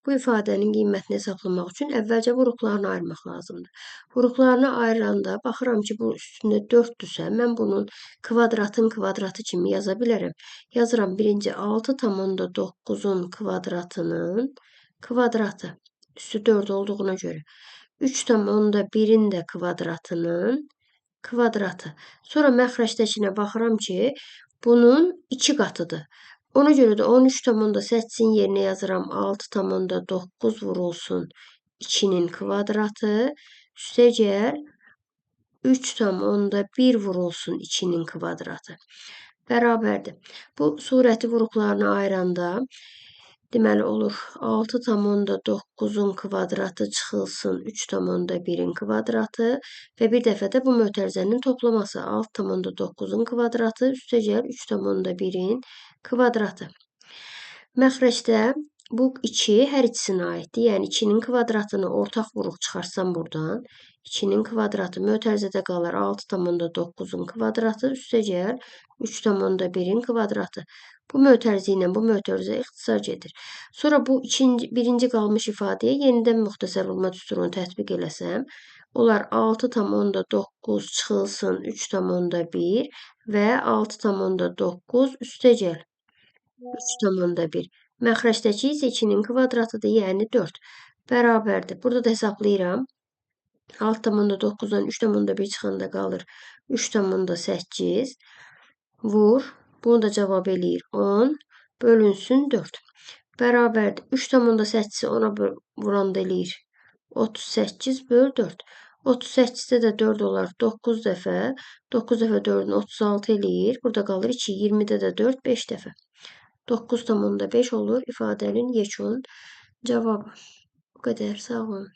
Bu ifadənin qiymətini hesablamaq üçün əvvəlcə vuruqlarını ayırmaq lazımdır. Vuruqlarını ayıranda baxıram ki, bu üstündə 4-dürsə, mən bunun kvadratın kvadratı kimi yaza bilərəm. Yazıram birinci 6,9-un kvadratının kvadratı. Üstü 4 olduğuna görə. 3,1-in də kvadratının kvadratı. Sonra məxrəcdəkinə baxıram ki, bunun 2 qatıdır. Ona görə də 13,8-in yerinə yazıram 6,9 vurulsun 2-nin kvadratı. Üstəgəl 3,1 vurulsun 2-nin kvadratı. Bərabərdir. Bu surəti vuruqlarını ayıranda deməli olur 6,9-un kvadratı çıxılsın 3,1-in kvadratı və bir dəfə də bu mötərizənin toplaması 6,9-un kvadratı üstəgəl 3,1-in kvadratı. Məxrəcdə bu 2 hər ikisinə aiddir. Yəni 2-nin kvadratını ortaq vuruq çıxarsam buradan 2-nin kvadratı mötərizədə qalır 6,9-un kvadratı üstəgəl 3,1-in kvadratı. Bu mötərizə ilə bu mötərizə ixtisar gedir. Sonra bu birinci qalmış ifadəyə yenidən müxtəsər vurma düsturunu tətbiq eləsəm, onlar 6,9 çıxılsın 3,1 və 6,9 üstəgəl 3,1. Məxrəcdəki isə 2-nin kvadratıdır, yəni 4. Bərabərdir. Burada da hesablayıram. 6,9-dan 3,1 çıxanda qalır 3,8. Vur. Bunu da cavab eləyir 10. Bölünsün 4. Bərabərdir. 3,8-i 10-a vuranda eləyir 38 böl 4. 38-də də 4 olar 9 dəfə. 9 dəfə 4-ün 36 eləyir. Burada qalır 2. 20-də də 4, 5 dəfə. 9,5 olur ifadənin yekun cavabı. Bu qədər. Sağ olun.